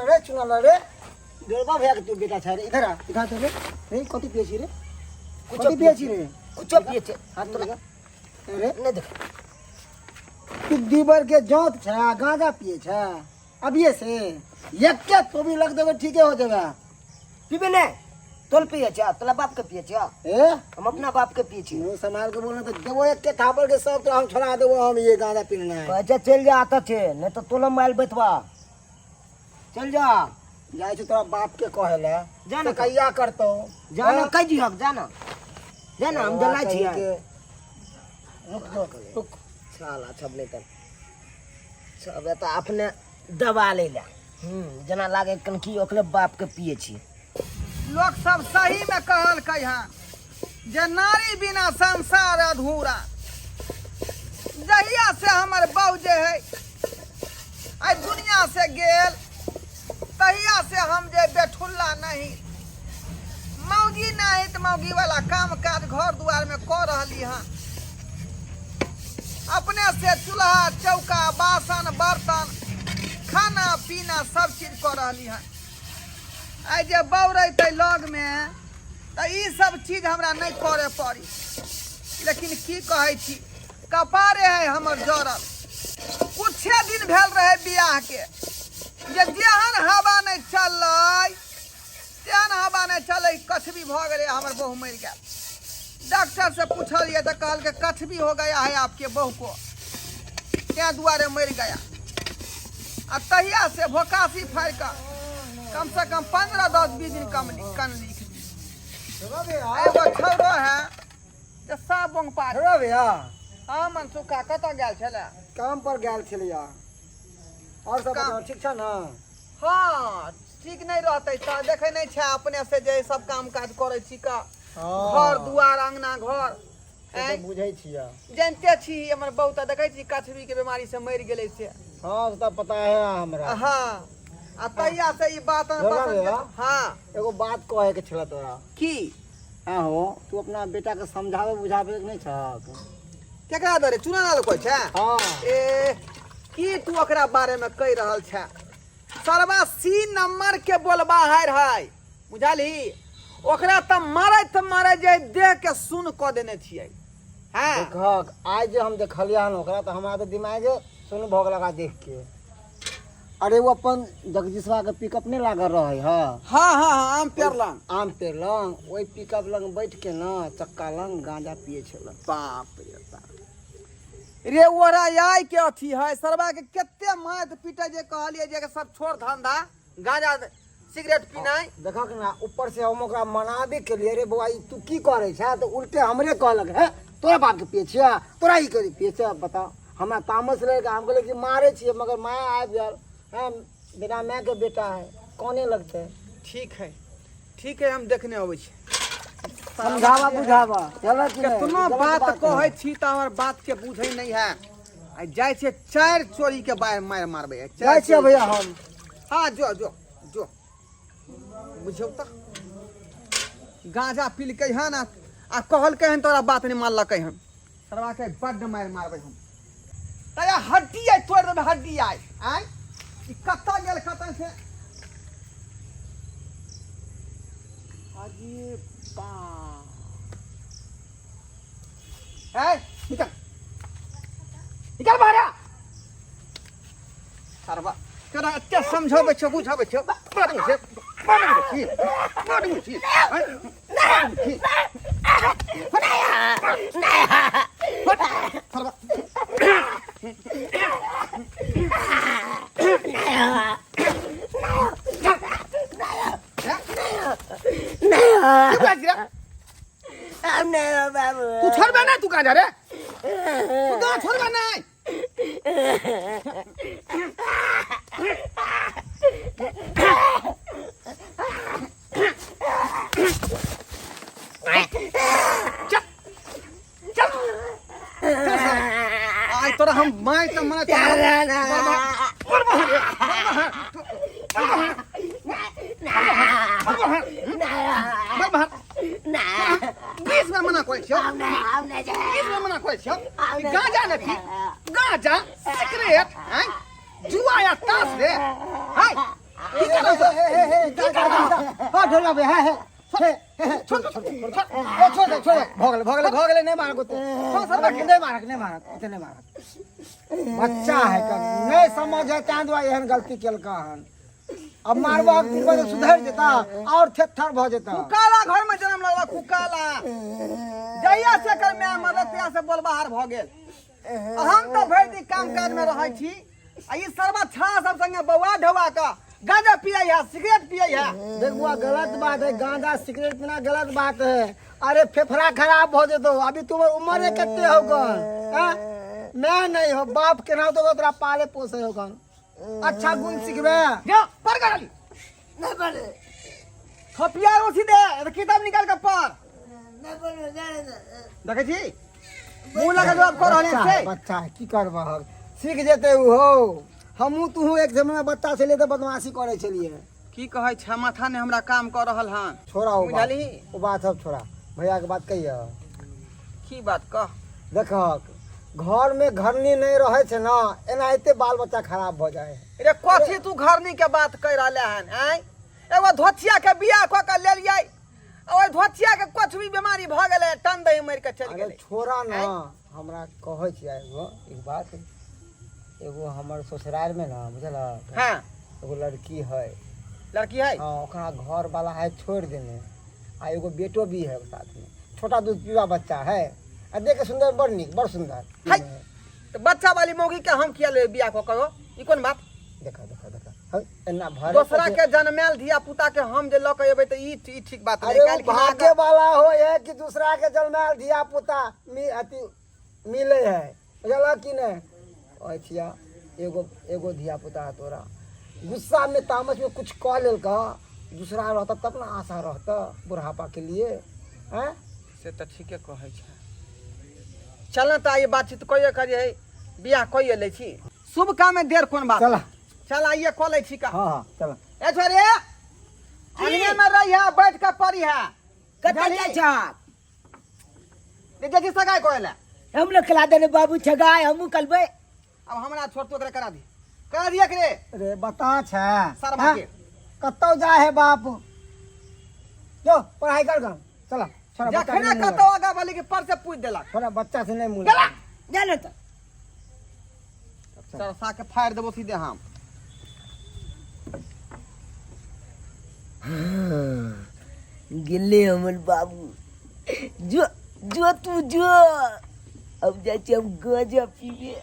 रे चुना रे डेढ़बा भैया के तू बेटा छै रे इधर आ इधर आ रे रे कथी पिए छी रे कथी पिए छी रे कुछो पिए छै हाथ तो लगा रे नहि देख तू दीबर के जात छै आ गांजा पिए छै अभिये से एके तोबी लग देबे ठीके हो जेबे पीबे नहि तोल पिए छै तोला बाप के पिए छै ए हम अपना बाप के पिए छी मुंह संभाल के बोलना तो देबो एक के थापड़ के सब तो हम छोड़ा देबो हम ये गांजा पीना है कहै छै चलि जा आता छै नहि तऽ तोला माइल बैठबा चलि जा जाइ छी तोरा बाप के कहे ले जा ना तो कहिया करतो जा ना कहि दिहक जा ना जा ना हम जलाइ कहीं छियै के रुक जो रुक साला सब नहि तऽ सब एतऽ अपने दबा लै लए जेना लागै कनकी ओकरे बाप के पिए छी लोक सब सही में कहलकै हँ जे नारी बिना संसार अधूरा। जहिया से हमर बहू जे है आइ दुनिया से गेल तहिया से हम जे बेठुल्ला नहीं मौगी नहीं तऽ मौगी वाला काम काज घर दुआर में कऽ रहली हँ। अपने से चूल्हा चौका बासन बर्तन खाना पीना सब चीज कऽ रहली हँ। आइ जे बहू रहितै लगमे तऽ ई सब चीज हमरा नहि करऽ पड़ी, लेकिन की कहै छी कपारे है हमर जरल। कुछे दिन भेल रहे बियाह के जे जेहन हवा नहि चललै तेहन हवा नहि चललै, कछबी भऽ गेलै, हमर बहू मरि गेल। डॉक्टर से पूछलियै तऽ कहलकै कछबी हो गया है आपके बहू को, तें दुआरे मरि गया। आ तहिया से भोकासी फाड़ि कऽ कम से कम 15 10 20 दिन कम कनली। एगो छौड़ो है जे साफ बोंग पार। हेलो भैया। हाँ मनसुखा, कतऽ गेल छलै? काम पर गेल छलिया। और सब बताओ, ठीक छ ना? हाँ ठीक नहीं रहते तऽ देखे नहीं छै अपने से जे सब काम काज करै छी का घर दुआर अंगना घर से तऽ बुझै छियै, जानते छी हमर बहू तऽ देखै छी कछबी के बीमारी से मरि गेलै से। हाँ से तऽ पता है हमरा। हाँ आ तहिया से ई बात बोला भैया। हाँ एगो बात कहे के छला तोरा। की? हाँ हो, तू अपना बेटा के समझावे बुझावे के नहीं छक? केकरा दरे चुना लाल कहै छै? हाँ। ए की तू ओकरा बारे में कहि रहल छै? सरवा सी नंबर के बोलबा है रहै बुझलही, ओकरा तऽ मारैत मारैत जे देह के सुन कऽ देने छियै। हाँ देखक आइ जे हम देखलियै हन ओकरा तऽ हमरा तऽ दिमागे सुन भऽ गेल ओकरा देख के। अरे वो अपन जगदीशवा के पिकअप नहीं लागल रहे है? हाँ हाँ हाँ, आम पेड़ लंग। आम पेड़ लंग ओहि पिकअप लंग बैठ के ना चक्का लंग गांजा पिए छल। बाप रे बाप रे, ओरा आइ के अथी है सरवा के कते मारैत पीटे जे कहलियै जे सब छोड़ धंधा गांजा सिगरेट पीनाइ। देखक ना ऊपर से हम ओकरा मनाबे के लिए रे बौआ ई तू की करै छै तऽ उल्टे हमरे कहलक है तोरा बाप के पिए छियै तोरा ई करी पिए छियै। बताओ हमरा तामस लग गेल, हम कहलियै कि मारै छियै मगर माय आबि गेल, हैं बिना माय के बेटा है कोने लगतै। ठीक है ठीक है, हम देखने अबै छी। समझावा बुझावा गलत नहि, केतनो गलत बात बात कहै है। छी तऽ हमर बात के बुझै नहि है। आ जाइ छियै चारि चोरी के बार मारि मारबै। जाइ छियै भैया हम। हाँ जो जो जो बुझौ तऽ गांजा पीलकै हन आ कहलकै हन तोरा बात नहि मानलकै हन। सरवा के बड्ड मारि मारबै हम। तया हड्डी आइ तोड़ि देबै हड्डी आइ। आँय ई कतऽ गेल कतऽ से? अरे बाप ए निकल निकल बाहर आ। सरवा तोरा एते समझाबै छौ बुझाबै छौ बड़ छै बड़ छी बड़ छी बड़ छी सरवा। की बात रे? तू छोड़बे ना तू गांजा रे, तू गांजा छोड़बे नहीं। चल चल आइ तोरा हम माय तऽ माय 20 बेर मना करै छियौ, 20 बेर मना करै छियौ कि गांजा नहि पी, गांजा सिगरेट हैं जुआ या ताश रे हैं। की करब हे हे हे जा जा जा हां ढोला बे हे हे हे हे छोड़ छोड़ छोड़ ए छोड़ दे छोड़ दे भऽ गेलै भऽ गेलै भऽ गेलै नहि मारक ओते नहि मारक नहि मारक ओते नहि मारक बच्चा है कन नहीं समझ है ताहि दुआरे एहन गलती केलका हन अब मारबा पीटबा तऽ सुधरि जेता और थेथर भऽ जेता कुकाला घर में जन्म लेलक कुकाला जहिया से एकर माय मरल तहिया से बोलबाहर भऽ गेल आ हम तऽ भरि दिन काम काज में रहै छी आ ई सरबा छड़ा सब संगे बौआ ढौआ कऽ गांजा पियै है सिगरेट पियै है देख बुआ गलत बात है गांजा सिगरेट पीना गलत बात है अरे फेफड़ा खराब हो जेतो अभी तुम्हार उम्र कते हो गन हैं? मैं नहीं हो बाप केना तो तोरा पाले पोसे हो गन अच्छा गुण सिखबे जा पढ़ कर अली नहीं पढ़े थपिया रोसी दे ए किताब निकाल के पढ़ नहीं पढ़े जाने दे। देखै छी मुंह लगा जवाब कर रहल बच्चा छै है, बच्चा है की करबह सीख जेते उ हो हमहूँ तूहूँ एक समय में बच्चा छलियै तऽ बदमाशी करै छलियै की कहै छै माथा ने हमरा काम कर रहल हन छोड़ा ओ बात बुझलही ओ बात सब छोड़ा भैया के बात कहिया की बात कह देखहक घर में घरनी नहीं रहे छै ना एनाहिते बाल बच्चा खराब भऽ जाइ है रे कथी तू घरनी के बात कह रहले हन आँय एगो धोतिया के बियाह कऽ के लेलियै आ ओहि धोतिया के कुछ भी बीमारी भऽ गेलै टन दही मरि के चलि अरे गेलै छोड़ा ना हमरा कहै छियै एगो एक बात एगो हमर ससुराल में ना बुझल हाँ एगो लड़की है लड़की है हाँ ओकरा घर वाला है छोड़ देने आ एगो बेटो भी है साथ में छोटा दूध पीवा बच्चा है आ देख के सुंदर बड़ नीक बड़ सुंदर है तो बच्चा वाली मौगी के हम किया ले बियाह कऽ कहो ई कोन बात देखा देखा देखा है, एना भरे दोसरा पछे- के जनमायल धिया पुता के हम जे लऽ के एबै तऽ ई ई ठीक बात अरे नहि वो भाग्य वाला हो है कि दूसरा के जन्मायल धिया पुता मी अथी मिले है बुझल कि नहीं कहै छिया एगो एगो धिया पुता है तोरा गुस्सा में तामस में कुछ कह लेलका दूसरा रहता तब ना आशा रहता बुढ़ापा के लिए हैं से तऽ ठीके कहै छै चल ने तऽ आइए बातचीत कहिए करिए बियाह कहिए लै छी शुभ काम में देर कोन बात चला चल आइए कऽ लै छी का हाँ हाँ चला ए छोरे अंगने में रही है बैठ के पढ़ी है कतऽ जाइ छह जे जी सगाई करे ला हम लोग खिला देने बाबू छगाय हमहूँ कलबै अब हमरा छोड़ तो ओकरा करा दी करा दिया के रे रे बता छै शर्मा हाँ? के। कतौ जा है बाप जो पढ़ाई कर गन चला छोड़ा बच्चा के जखने नहीं मुँह कतौ आगा वाली के पर से पूछ देलक लगा। छोड़ा बच्चा से नहीं मुँह गेला लगा। जा ने तऽ सरसा के फाड़ देबो सीधे हम गेलै हमर बाबू जो जो तू जो अब जाइ छी हम गांजा पीबे।